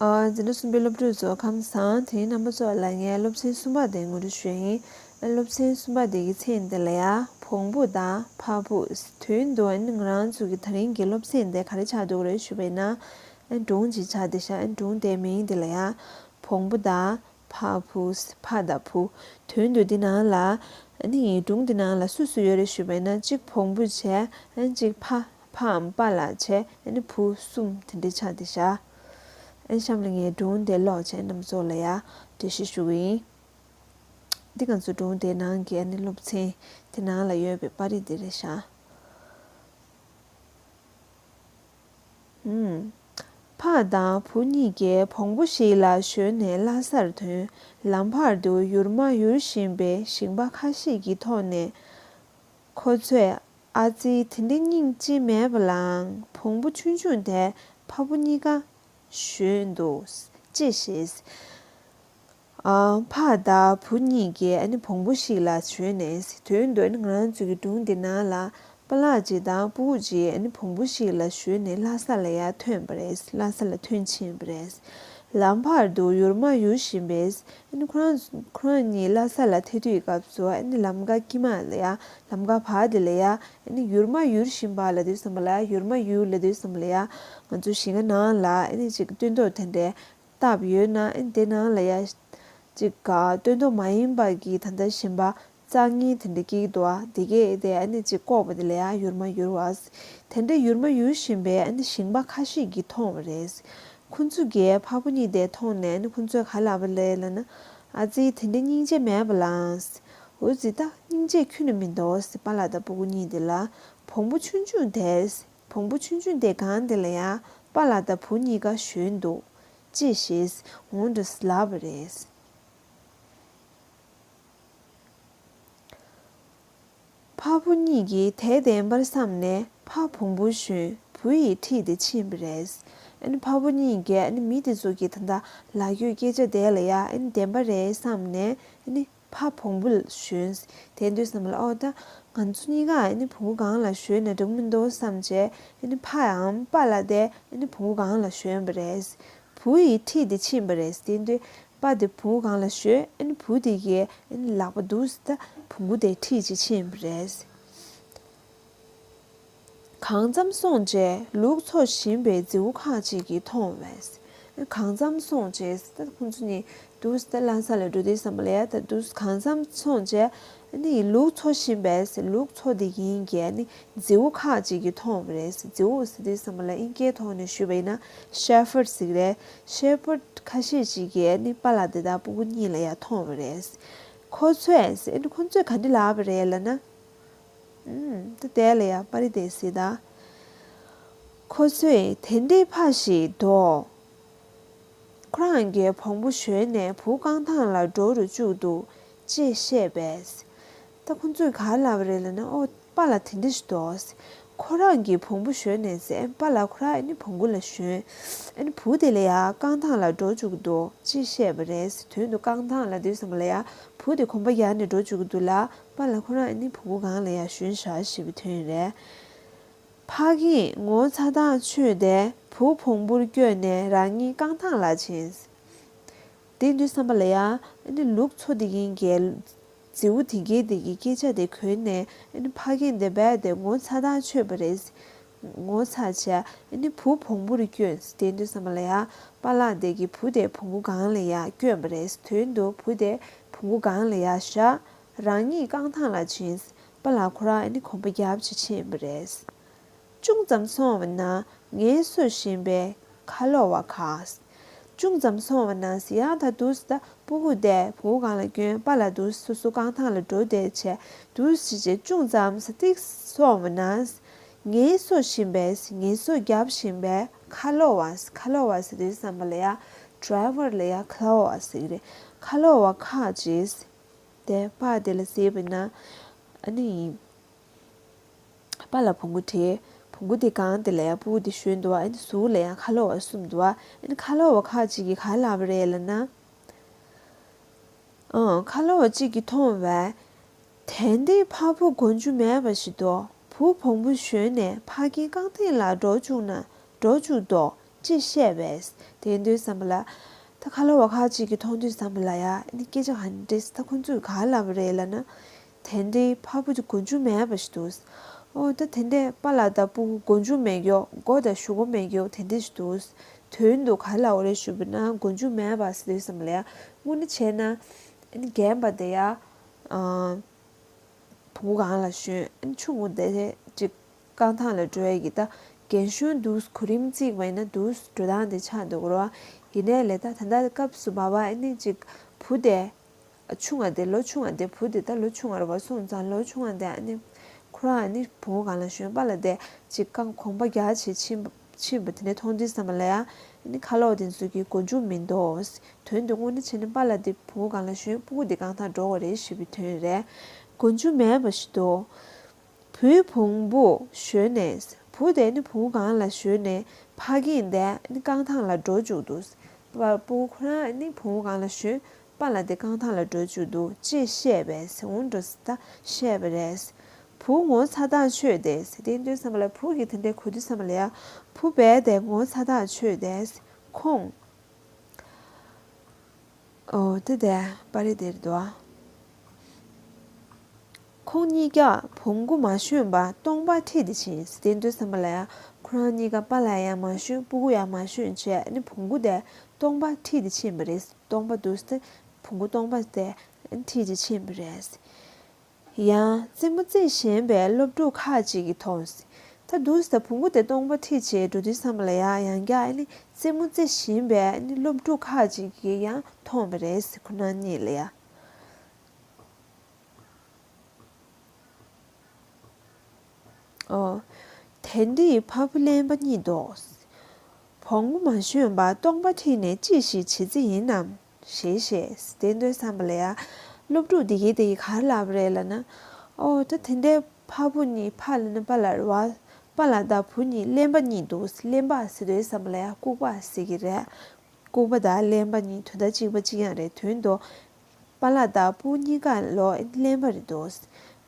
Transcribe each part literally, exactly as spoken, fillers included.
ཨ། འཛིན་གྲྭ་གསུམ་པའི་སློབ་ཕྲུག་ཚོ་ཁམས་བཟང་། དེ་རིང་རྣམ་པ་ཚོ་ལ་ངས་སློབ་ཚན་གསུམ་པ་དེ་ངོ་སྤྲོད་ཞུ་ཡ་ཡིན། སློབ་ཚན་གསུམ་པ་དེ་གི་མཚན་དེ་ལ་ཡ་བོང་བུ་དང་ཕ་བུ། དོན་དུ་ཨ་ནི་ང་རང་ཚོ་གི་དེ་རིང་གི་སློབ་ཚན་དེ་ག་རེ་ཆགས་འདུག་རེད་ཞུས་པ་ཡིན་ན། ཨ། སྒྲུང་ཅིག་ཆགས་བསྡད་ཤག་ཨ། སྒྲུང་དེའི་མིང་དེ་ལ་ཡ་བོང་བུ་དང་ཕ་བུ། ཕ་དང་བུ། དོན་དུ་འདི་ནང་ལ་ཨ་ནི་སྒྲུང་འདི་ནང་ལ་སུ་སུ་ཡོད་རེད་ཞུས་པ་ཡིན་ན། གཅིག་བོང་བུ་བྱས། ཨ། གཅིག་ཕ། ཕའམ་པཱ་ལགས་བྱས། ཨ་ནི་བུ་གསུམ་དེ་འདྲ་ཆགས་བསྡད་ཤག་ཨ། གཤམ་ལ་ངས་སྒྲུང་དེ་ཀློག་བྱས་རྣམ་པ་ཚོ་ལ་ཡ་འགྲེལ་བཤད་ཞུ་གི་ཡིན། འདི་ང་ཚོ་སྒྲུང་དེའི་ནང་གི་ཨ་ནི་སློབ་ཚན་དེ་ནང་ལ་ཡོད་པའི་པར་རིས་དེ་རེད་ཤག་ཨུམ། ཕ་དང་བུ་གཉིས་ཀས་བོང་བུ་ཞིག་ལ་ཞོན་ནས་ལྷ་སར་ཐོན། ལམ་བར་དུ་ཡུར་མ་ཡུར་བཞིན་པའི་ཞིང་པ་ཁ་ཤས་ཀྱི་ཐོག་ནས། ཁོ་ཚོས། ཨ་ཙི། དེ་འདྲའི་སྙིང་རྗེ་མེད་པ་ལའང་། བོང་བུ་ཆུང་ཆུང་དེ་ཕ་བུ་གཉིས་ཀ་ཞོན་འདུག་ཅེས་བཤད། ཨ། ཕ་དང་བུ་གཉིས་ཀས་ཨ་ནི་བོང་བུ་ཞིག་ལ་ཞོན་ནས། དོན་དུ་ཨ་ནི་ང་རང་ཚོ་གི་སྒྲུང་འདི་ནང་ལ་པཱ་ལགས་ཅིག་དང་སྤུ་གུ་ཅིག་ཨ་ནི་བོང་བུ་ཞིག་ལ་ཞོན་ནས་ལྷ་ས་ལ་ཡར་ཐོན་པ་རེད། ལྷ་ས་ལ་ཐོན་ཕྱིན་པ་རེད། ལམ་བར་དུ་ཡུར་མ་ཡུར་བཞིན་པས། ཨ་ནི་ཁོ་རང་ཁོ་རང་གཉིས་ལྷ་ས་ལ་ཐད་དུས་སྐབས་སུ། ཨ་ནི་ལམ་ཁ་དཀྱིལ་མ་ལ་ཡ། ལམ་ཁ་བར་དེ་ལ་ཡ། ཨ་ནི་ཡུར་མ་ཡུར་བཞིན་པ་ལབ་དུས་ཙམ་པ་ལ་ཡ། ཡུར་མ་ཡུར་ལབ་དུས་ཙམ་པ་ལ་ཡ། ང་ཚོ་ཞིང་ཁ་ནང་ལ་ཨ་ནི་ཅིག་སྟོན་ཐོག་དེ་འདྲས་བཏབ་ཡོད་ན། ཨ་ནི་དེ་ནང་ལ་ཡ། ཅིག་ག་སྟོན་ཐོག་མ་ཡིན་པ་གི་ད་ལྟ་ཞིང་པ་རྩ་ངན་དེ་འདྲ་སྐྱེ་གི་འདུག་ཨ། དེ་གས་དེ་ཨ་ནི་ཅིག་བཀོག་པ་དེ་ལ་ཡ་ཡུར་མ་ཡུར་བ། དེ་འདྲ་ཡུར་མ་ཡུར་བཞིན་པའི་ཨ་ནི་ཞིང་པ་ཁ་ཤས་ཀྱིས་མཐོང་བ་རེད། ཁོ་ཚོ་གིས་ཕ་བུ་གཉིས་དེ་མཐོང་ནས་ཨ་ནི་ཁོ་ཚོས་ག་ལབ་པ་རེད་ལབ་ན། ཨ་ཙི། དེ་འདྲ་སྙིང་རྗེ་མེད་པ་ལའང་། འོ་ཙི། ད་སྙིང་རྗེ་ཁྱོན་ནས་མི་འདུག་ཟེར། པཱ་ལགས་དང་སྤུ་གུ་གཉིས་དེ་ལ། བོང་བུ་ཆུང་ཆུང་དེ། བོང་བུ་ཆུང་ཆུང་དེ་སྒང་དེ་ལ་ཡ་པཱ་ལགས་དང་བུ་གཉིས་ཀ་ཞོན་འདུག་ཅེས་བཤད། འོ་འདྲ་ལབ་པ་རེད། ཕ་བུ་གཉིས་ཀྱིས་དེ་བདེན་པར་བསམས་ནས་ཕ་བོང་བུར་ཞོན། བུ་ཡི་འཁྲིས་དེ་ཕྱིན་པ་རེད། ཨ་ནི་ཕ་བུ་གཉིས་ཀས་ཨ་ནི་མི་དེ་ཚོ་གི་ད་ལྟ་ལབ་ཡོད་སྐད་ཆ་དེ་ལ་ཡ་ཨ་ནི་བདེན་པ་རེད་བསམས་ནས། ཨ་ནི་ཕ་བོང་བུ་ལ་ཞོན། དེ་དུས་ཙམ་པ་ལ། ཨོ་ད་ང་ཚོ་གཉིས་ཀ་ཨ་ནི་བོང་བུ་སྒང་ལ་ཞོན་ན་འགྲིག་མི་འདུག་བསམས་བྱས། ཨ་ནི་ཕའམ་པཱ་ལགས་དེ་ཨ་ནི་བོང་བུ་སྒང་ལ་ཞོན་པ་རེད། བུ་ཡི་འཁྲིས་དེ་ཕྱིན་པ་རེད། དེ་དུས་པཱ་དེ་བོང་བུ་སྒང་ལ་ཞོན། ཨ་ནི་བུ་དེ་གིས་ཨ་ནི་ལག་པ་འདུག་སེ་ད་བོང་བུ་དེའི་འཁྲིས་ཅིག་ཕྱིན་པ་རེད། གང་འཚམ་སོང་རྗེས་ལུག་འཚོ་བཞིན་པའི་རྫི་བོ་ཁག་ཅིག་གིས་མཐོང་བས། གང་འཚམ་སོང་རྗེས་ད་ཁོང་ཚོ་གཉིས་འདུག་སེ་ད་ལྷ་ས་ལ་འགྲོ་དུས་ཙམ་པ་ལ་ཡ། ད་འདུག་སེ་གང་འཚམ་སོང་རྗེས་ཨ་ནི་ལུག་འཚོ་བཞིན་པས། ལུག་འཚོ་དེ་ཡིན་གྱི་ཨ་ནི་རྫི་བོ་ཁག་ཅིག་གིས་མཐོང་བ་རེད། རྫི་བོ་ཟེར་དུས་ཙམ་པ་ལ་ཨིན་སྐད་ཐོག་ནས་ཞུས་པ་ཡིན་ན་ཤེ་ཕར་ཌི་ཟེར་གི་རེད། ཤེ་ཕར་ཌི་ཁ་ཤས་ཅིག་གིས་ཨ་ནི་པཱ་ལགས་དེ་དང་སྤུ་གུ་གཉིས་ལ་ཡ་མཐོང་བ་རེད། ཁོ་ཚོས་ཨ་ནི་ཁོ་ཚོས་ག་འདྲ་ལབ་པ་རེད་ལབ་ན། ཨུམ། ད་དེ་ལ་ཡ་པར་རིས་དེ་གཟིགས་དང་། ཁོ་ཚོས་དེ་འདྲའི་ཕ་ཞིག་འདུག་ཁོ་རང་གི་བོང་བུ་ཞོན་ནས་བུ་རྐང་ཐང་ལ་འགྲོ་རུ་བཅུག་འདུག་ཅེས་བཤད་པས། ད་ཁོ་ཚོས་ག་ལབ་པ་རེད་ལབ་ན། ཨོ་པཱ་ལགས་དེ་འདྲ་ཞིག་འདུག་ཁོ་རང་གི་བོང་བུ་ཞོན་ནས་ཟེར། པཱ་ལགས་ཁོ་རང་ཨ་ནི་བོང་བུ་ལ་ཞོན། ཨ་ནི་བུ་དེ་ལ་ཡ་རྐང་ཐང་ལ་འགྲོ་བཅུག་འདུག་ཅེས་བཤད་པ་རེད། དོན་དུ་རྐང་ཐང་ལབ་དུས་ཙམ་པ་ལ་ཡ་བུ་དེ་གོམ་པ་རྒྱག་ནས་འགྲོ་བཅུག་གི་འདུག་ལ། པཱ་ལགས་ཁོ་རང་ཨ་ནི་བོང་བུ་སྒང་ལ་ཡ་ཞོན་བཞག་ཞེས་པའི་དོན་རེད། ཕ་རྒན་ངོ་ཚ་ཐག་ཆོད་དེ་བུ་བོང་བུར་བསྐྱོན་ནས་རང་ཉིད་རྐང་ཐང་ལ་ཕྱིན། དེ་དུས་ཙམ་པ་ལ་ཡ་ཨ་ནི་ལུག་འཚོ་དེ་ཡིན་གྱི་རྫི་བོ་དེ་གའི་དེ་གི་སྐད་ཆ་དེ་གོ་ནས། ཨ་ནི་ཕ་རྒན་དེ་རྦད་དེ་ངོ་ཚ་ཐག་ཆོད་པ་རེད། ངོ་ཚ་བྱས། ཨ་ནི་བུ་བོང་བུར་བསྐྱོན། དེ་དུས་ཙམ་པ་ལ་ཡ་པཱ་ལགས་དེ་གི་བུ་དེ་བོང་བུ་སྒང་ལ་ཡ་བསྐྱོན་པ་རེད། དོན་དུ་བུ་དེ་བོང་བུ་སྒང་ལ་ཡ་བཞག་རང་ཉིད་རྐང་ཐང་ལ་ཕྱིན། པཱ་ལགས་ཁོ་རང་ཨ་ནི་གོམ་པ་རྒྱབ་བྱས་ཕྱིན་པ་རེད། ཅུང་ཙམ་སོང་བ་ན་ངལ་གསོ་བཞིན་པའི་ཁ་ལོ་བ་ཁག་ཅུང་ཙམ་སོང་བ་ན་ཟེར། ཡང་ད་འདུག་སེ་ད་སྤུ་གུ་དེ་བོང་བུ་སྒང་ལ་བསྐྱོན། པཱ་ལགས་འདུག་སེ་སོ་སོ་རྐང་ཐང་ལ་འགྲོ་བསྡད་བྱས། འདུག་སེ་བྱས་ཅུང་ཙམ་ས་ཏིག་སོང་བ་ན། ངལ་གསོ་བཞིན་པའི། ངལ་གསོ་རྒྱབ་བཞིན་པའི་ཁ་ལོ་བ། ཁ་ལོ་བ་ཟེར་དུས་ཙམ་པ་ལ་ཡ་ཌ་རའི་ཝར་ལ་ཡ་ཁ་ལོ་བ་ཟེར་གི་རེད། ཁ་ལོ་བ་ཁག་ཅིག་དེ་པཱ་དེ་ལ་གཟིགས་པ་ན། ཨ་ནི་པཱ་ལགས་བོང་བུ་དེ། བོང་བུ་དེ་སྒང་དེ་ལ་ཡ་སྤུ་གུ་དེ་ཞོན་འདུག་བ། ཨ་ནི་ཟུར་ལ་ཡ་ཁ་ལོ་བ་གསུམ་འདུག་བ། ཨ་ནི་ཁ་ལོ་བ་ཁག་ཅིག་གིས་ག་ལབ་པ་རེད་ལབ་ན། ཨང་། ཁ་ལོ་བ་གཅིག་གིས་མཐོང་བས། དེ་འདྲའི་ཕ་བུ་མགོ་མཇུག་མེད་པ་ཞིག་འདུག་བུ་བོང་བུ་ཞོན་ནས་ཕ་རྒན་རྐང་སྟེང་ལ་འགྲོ་བཅུག་ན་འགྲོ་བཅུག་འདུག་ཅེས་བཤད་པས། དེ་ཡིན་དུས་ཙམ་པ་ལ། ད་ཁ་ལོ་བ་ཁ་ཅིག་གིས་མཐོང་དུས་ཙམ་པ་ལ་ཡ་ཨ་ནི་སྐད་ཆ་ག་འདྲ་ཟེར། ད་ཁོ་ཚོས་ག་ལབ་པ་རེད་ལབ་ན། དེ་འདྲའི་ཕ་བུ་གི་མགོ་མཇུག་མེད་པ་ཞིག་འདུག་ཨོ་ད་དེ་འདྲའི་པཱ་ལགས་དང་སྤུ་གུ་མགོ་མཇུག་མེད་མཁན། མགོ་དང་གཞུག་གུ་མེད་མཁན་དེ་འདྲ་ཞིག་འདུག་དོན་དུ་ག་ལབ་པ་རེད་ཞུས་པ་ན། མགོ་མཇུག་མེད་པ་ཟེར་དུས་ཙམ་པ་ལ་ཡ་དངོས་གནས་བྱས་ན་ཨ་ནི་རྒན་པ་དེ་ཡ། ཨ། བོང་གུ་སྒང་ལ་ཞོན། ཨ་ནི་ཆུང་ངུ་དེ་ཅིག་རྐང་ཐང་ལ་འགྲོ་ཡས་ཀྱི་ད་རྒན་གཞོན་འདུག་གོ་རིམ་བརྩིས་པ་ཡིན་ན་འདུག་འགྲོ་སྟངས་དེ་ཆགས་འདུག་རོ། ཡིན་ནའི་ལས་ད་ད་ལྟ་སྐབས་སུ་བབ་པ་ཨ་ནི་ཅིག་བུ་དེ། ཆུང་བ་དེ་ལོ་ཆུང་བ་དེ་བུ་དེ་ད་ལོ་ཆུང་བ་རེད་པ། སོང་ཙང་ལོ་ཆུང་བ་དེ་ཨ་ནི་ཁོ་རང་ཨ་ནི་བོང་གུ་སྒང་ལ་ཞོན། པཱ་ལགས་དེ་ཅིག་རྐང་གོམ་པ་རྒྱག་བྱས་ཕྱིན་པ་ཕྱིན་པ་དེ་འདྲ་མཐོང་དུས་ཙམ་པ་ལ་ཡ་ཨ་ནི་ཁ་ལོ་བ་དེ་ཚོ་གི་མགོ་མཇུག་མི་འདུག་དོན་དུ་དངོས་གནས་བྱས་ན་པཱ་ལགས་དེ་བོང་གུ་སྒང་ལ་ཞོན། སྤུ་གུ་དེ་རྐང་ཐང་འགྲོ་བ་རེད་ཞེས་པའི་དོན་རེད། མགོ་མཇུག་མེད་པ་ཞིག་འདུག་བུའི་བོང་བུ་ཞོན་ནས། བུ་དེ་ནི་བོང་གུ་སྒང་ལ་ཞོན་ནས་ཕ་རྒན་དེ་ནི་རྐང་ཐང་ལ་འགྲོ་བཅུག་འདུག་པ་སྤུ་གུ་ཁོ་རང་ནི་བོང་གུ་སྒང་ལ་ཞོན། པཱ་ལགས་དེ་རྐང་ཐང་ལ་འགྲོ་བཅུག་འདུག་ཅེས་བཤད་པས། འོང་འགྲོ་ཟེར་ད་བཤད་པ་རེད། བུ་ངོ་ཚ་ཐག་ཆོད་དེ་ཟེར། དེ་ཡིན་དུས་ཙམ་པ་ལ་བུ་གིས་དེ་འདྲ་གོ་དུས་ཙམ་པ་ལ་ཡ་བུ་རྦད་དེ་ངོ་ཚ་ཐག་ཆོད་དེ། ཁོང་། ཨོ་དེ་དེ་པར་རིས་དེར་འདུག་ཁོང་གཉིས་ཀ་བོང་གུ་མ་ཞོན་པར་སྟོང་པ་ཁྲིད་དེ་ཕྱིན། དེ་འདྲ་དུས་ཙམ་པ་ལ་ཡ་ཁོ་རང་གཉིས་ཀ་པཱ་ལགས་ཡང་མ་ཞོན། སྤུ་གུ་ཡང་མ་ཞོན་བྱས་ནི་བོང་གུ་དེ་སྟོང་པ་ཁྲིད་དེ་ཕྱིན་པ་རེད། སྟོང་པ་འདུག་སྟེ་བོང་གུ་སྟོང་པ་དེ་ཁྲིད་དེ་ཕྱིན་པ་རེད། ཡང་རྩེད་མོ་རྩེ་བཞིན་པའི་སློབ་ཕྲུག་ཁག་ཅིག་གིས་མཐོང་། ད་འདུག་སེ་བོང་གུ་དེ་སྟོང་པ་ཁྲིད་བྱས་འགྲོ་དུས་ཙམ་པ་ལ་ཡ་ཡང་བསྐྱར་ཨ་ནི་རྩེད་མོ་རྩེ་བཞིན་པའི་ཨ་ནི་སློབ་ཕྲུག་ཁག་ཅིག་གིས་ཡང་མཐོང་བ་རེད། ཁོ་རང་གཉིས་ལ་ཡ། ཨོ། དེ་འདྲའི་ཕ་བུ་གླེན་པ་གཉིས་འདུག་བོང་གུ་མ་ཞོན་པར་སྟོང་པ་ཁྲིད་ནས་ཅི་ཞིག་བྱེད་རྩིས་ཡིན་ནམ་ཞེས་བཤད། དེ་འདྲའི་ཙམ་པ་ལ་ཡ། སློབ་ཕྲུག་དེ་གས་དེ་གས་ག་རེ་ལབ་པ་རེད་ལབ་ན། ཨོ་ད་དེ་འདྲའི་ཕ་བུ་གཉིས། ཕ་ལབ་ན་པཱ་ལགས་རེད་པ། པཱ་ལགས་དང་བུ་གཉིས་གླེན་པ་གཉིས་འདུག་གླེན་པ་ཟེར་དུས་ཙམ་པ་ལ་ཡ་ལྐུགས་པ་ཟེར་གྱི་རེད། ལྐུགས་པ་དང་གླེན་པ་གཉིས་དོན་དག་གཅིག་པ་གཅིག་རྐྱང་རེད། དོན་དུ། པཱ་ལགས་དང་སྤུ་གུ་གཉིས་ཀ་ལོ་གླེན་པ་རེད་འདུག་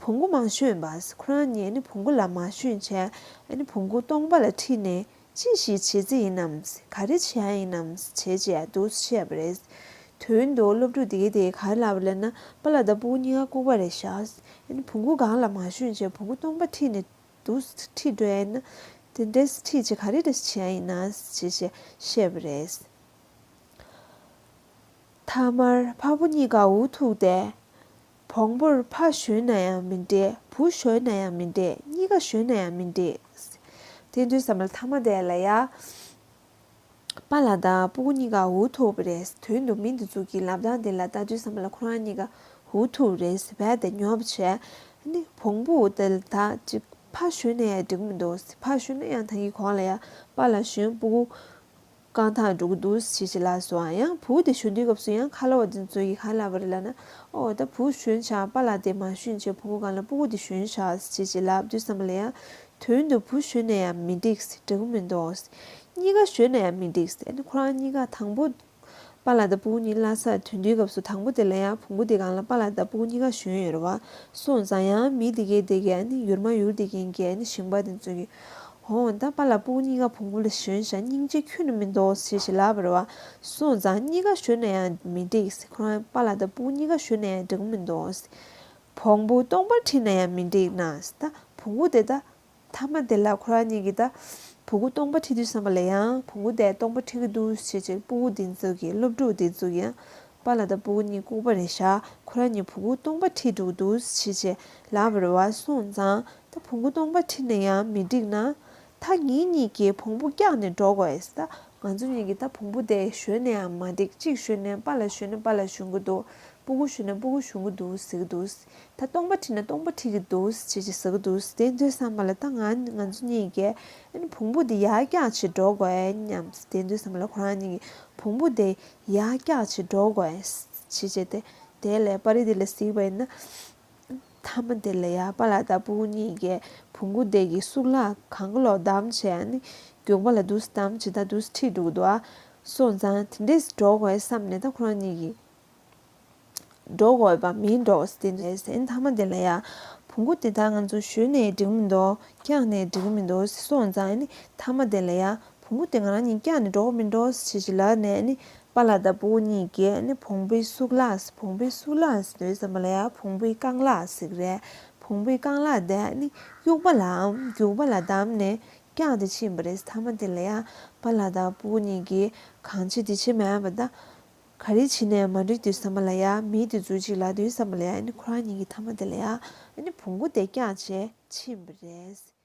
བོང་གུ་མ་ཞོན་པ། ཁོ་རང་གཉིས་ནི་བོང་གུ་ལ་མ་ཞོན་བྱས་ནི་བོང་གུ་སྟོང་པ་ལ་ཁྲིད་ནས་ཅི་ཞིག་བྱེད་རྩིས་ཡིན་ནམ། ག་རེ་བྱེད་ཡ་ཡིན་ནམ་བྱས་བྱས་འདུག་བཤད་པ་རེད། དོན་དུ་སློབ་ཕྲུག་དེ་གས་དེ་གས་ག་རེ་ལབ་པ་ལབ་ན། པཱ་ལགས་དང་སྤུ་གུ་གཉིས་ཀ་ལྐུགས་པ་རེད་ཤག་ནི་བོང་གུ་སྒང་ལ་མ་ཞོན་བྱས་བོང་གུ་སྟོང་པ་ཁྲིད་ནས་འདུག་ཁྲིད་འགྲོ་ཡ་ཡིན་ན། དེ་འདྲས་ཁྲིད་བྱས་ག་རེ་འདྲ་བྱེད་ཡ་ཡིན་ན་བྱས་བྱས་བཤད་པ་རེད། མཐའ་མར་ཕ་བུ་གཉིས་ཀ་འུ་ཐུག་སྟེ། བོང་བུར་ཕ་ཞོན་ན་ཡང་མི་འགྲིག་བུ་ཞོན་ན་ཡང་མི་འགྲིག་གཉིས་ཀ་ཞོན་ན་ཡང་མི་འགྲིག་དེ་དུས་ཙམ་པ་ལ་མཐའ་མ་དེ་ལ་ཡ། པཱ་ལགས་དང་སྤུ་གུ་གཉིས་ཀ་འུ་ཐུག་པ་རེད། དོན་དུ་མི་འདི་ཚོ་གི་ལབ་སྟངས་དེ་ལ་ལྟ་དུས་ཙམ་པ་ལ་ཁོ་རང་གཉིས་ཀ་འུ་ཐུག་པ་རེད། རྦད་དེ་ཉོབ་བྱས། ནི་བོང་བུ་དེ་ལ་ད་ཅིག་ཕ་ཞོན་ན་ཡང་འགྲིག་མི་འདུག་ཕ་ཞོན་ན་ཡང་ད་གིན་གོང་ལ་ཡ་པཱ་ལགས་ཞོན་སྤུ་གུ་རྐང་ཐང་འགྲོ་གི་འདུག་ཟེར་བྱས་ལབ་སོང་། ཡང་བུ་དེ་ཞོན་དུས་སྐབས་སུ་ཡང་ཁ་ལོ་བ་དེ་ཚོ་གིས་ག་ལབ་པ་རེད་ལབ་ན། ཨོ་ད་བུ་ཞོན་ཤག་པཱ་ལགས་དེ་མ་ཞོན་བྱས་བུ་གུ་སྒང་ལ་སྤུ་གུ་དེ་ཞོན་ཤག་ཟེར་བྱས་ལབ་དུས་ཙམ་པ་ལ་ཡང་། དོན་དུ་བུ་ཞོན་ན་ཡང་མི་འགྲིག་འགྲིག་མི་འདུག་གཉིས་ཀ་ཞོན་ན་ཡང་མི་འགྲིག་ཨ་ནི་ཁོ་རང་གཉིས་ཀ་དང་པོ། པཱ་ལགས་དང་སྤུ་གུ་གཉིས་ལྷ་སར་ཐོན་དུས་སྐབས་སུ་དང་པོ་དེ་ལ་ཡང་བོང་བུ་དེ་སྒང་ལ་པཱ་ལགས་དང་སྤུ་གུ་གཉིས་ཀ་ཞོན་ཡོད་རེད་པ། སོང་ཙང་ཡང་མི་དེ་གས་དེ་གས་ཨ་ནི་ཡུར་མ་ཡུར་དེ་གས་ཨ་ནི་ཞིང་པ་དེ་ཚོ་གིས། ཧོ་ད་པཱ་ལགས་སྤུ་གུ་གཉིས་ཀ་བོང་བུ་ལ་ཞོན་ཤག་སྙིང་རྗེ་ཁྱོན་ནས་མི་འདུག་ཟེར་བྱས་ལབ་པ་རེད་པ། སོང་ཙང་གཉིས་ཀ་ཞོན་ན་ཡང་མི་འགྲིག་ཁོ་རང་པཱ་ལགས་དང་སྤུ་གུ་གཉིས་ཀ་ཞོན་ན་ཡང་འགྲིག་མི་འདུག་བོང་བུ་སྟོང་པ་ཁྲིད་ན་ཡང་མི་འགྲིག་ན། ད་བོང་བུ་དེ་ད། མཐའ་མ་དེ་ལ་ཁོ་རང་གཉིས་ཀྱིས་ད། བོང་བུ་སྟོང་པ་ཁྲིད་དུས་ཙམ་པ་ལ་ཡང་བོང་བུ་དེ་སྟོང་པ་ཁྲིད་ཀྱི་འདུག་ཟེར་བྱས་སྤུ་གུ་དེ་ཚོ་གིས་སློབ་ཕྲུག་དེ་ཚོ་གིས་ཡང་། པཱ་ལགས་དང་སྤུ་གུ་གཉིས་ལྐུགས་པ་རེད་ཤག་ཁོ་རང་གཉིས་བོང་བུ་སྟོང་པ་ཁྲིད་འགྲོ་གི་འདུག་ཟེར་བྱས་ལབ་པ་རེད་པ། སོང་ཙང་ད་བོང་བུ་སྟོང་པ་ཁྲིད་ན་ཡང་མི་འགྲིག་ན། ད་ངེད་གཉིས་ཀྱིས་བོང་བུ་བཀྱགས་ནས་འགྲོ་དགོས་ཟེར། ད་ང་ཚོ་གཉིས་ཀྱིས་ད་བོང་བུ་དེ་ཞོན་ན་ཡང་མ་འགྲིག་གཅིག་ཞོན་ན་པཱ་ལགས་ཞོན་ན་པཱ་ལགས་ཞོན་གྱི་འདུག་སྤུ་གུ་ཞོན་ན་སྤུ་གུ་ཞོན་གྱི་འདུག་ཟེར་གྱི་འདུག་ད་སྟོང་པ་ཁྲིད་ན་སྟོང་པ་ཁྲིད་ཀྱི་འདུག་ཅེས་ཅེས་ཟེར་གྱི་འདུག་དེ་འདྲའི་བསམ་པ་ལ་ད་ང་ང་ཚོ་གཉིས་ཀས་ཨ་ནི་བོང་བུ་འདི་ཡར་བཀྱགས་བྱས་འགྲོ་དགོས་སྙམ། དེ་འདྲའི་བསམ་པ་ལ་ཁོ་རང་གཉིས་ཀྱིས་བོང་བུ་དེ་ཡར་བཀྱགས་བྱས་འགྲོ་དགོས་ཅེས་བྱས་ཏེ། དེ་ལས་པར་རིས་དེ་ལ་གཟིགས་པ་ཡིན་ན། མཐའ་མ་དེ་ལ་ཡ་པཱ་ལགས་དང་སྤུ་གུ་གཉིས་ཀས་བོང་བུ་དེ་གི་གཙུག་ལག་ཁང་གློག་བསྡམས་བྱས་ནི་མགྱོགས་པ་ལ་འདུག་བསྡམས་བྱས་ད་འདུག་ཁྲིད་འགྲོ་གི་འདུག་ཨ། སོང་ཙང་དེ་འདྲས་འགྲོ་དགོས་བསམ་ནས་ད་ཁོ་རང་གཉིས་ཀྱིས། འགྲོ་དགོས་པ་མིན་འགྲོ་ཟེར་ཏེ་འདྲ་ཟེར། མཐའ་མ་དེ་ལ་ཡ། བོང་གུ་དེ་དག་ང་ཚོ་ཞོན་ནས་འགྲིག་མི་འདུག་བཀྱགས་ནས་འགྲིག་མི་འདུག་ཟེར་སོང་ཙང་ནི་མཐའ་མ་དེ་ལ་ཡ། བོང་བུ་དེ་ང་རང་གཉིས་བཀྱག་ནས་འགྲོ་གི་མིན་འགྲོ་ཟེར་ཞིག་ལབ་ནས་ནི། པཱ་ལགས་དང་སྤུ་གུ་གཉིས་ཀྱིས་ནི་བོང་བུའི་སུག་ལག་བོང་བུའི་སུག་ལག་ཟེར་དུས་ཙམ་པ་ལ་ཡ་བོང་བུའི་རྐང་ལག་ཟེར་གི་རེད། བོང་བུའི་རྐང་ལག་དེ་ནི་གཡུག་པ་ལའམ་རྒྱུག་པ་ལ་བསྡམས་ནས་བཀྱག་སྟེ་ཕྱིན་པ་རེད། མཐའ་མ་དེ་ལ་ཡ་པཱ་ལགས་དང་སྤུ་གུ་གཉིས་ཀྱིས་གང་བྱེད་འདི་བྱེད་མེད་པ་དང་། ག་རེ་བྱས་ནས་མ་འགྲིག་དུས་ཙམ་པ་ལ་ཡ་མི་དེ་ཚོ་ཅིག་ལབ་དུས་ཙམ་པ་ལ་ཡ་ནི་ཁོ་རང་གཉིས་ཀྱིས་མཐའ་མ་དེ་ལ་ཡ་ནི་བོང་བུ་དེ་བཀྱག་བྱས་ཕྱིན་པ་རེད།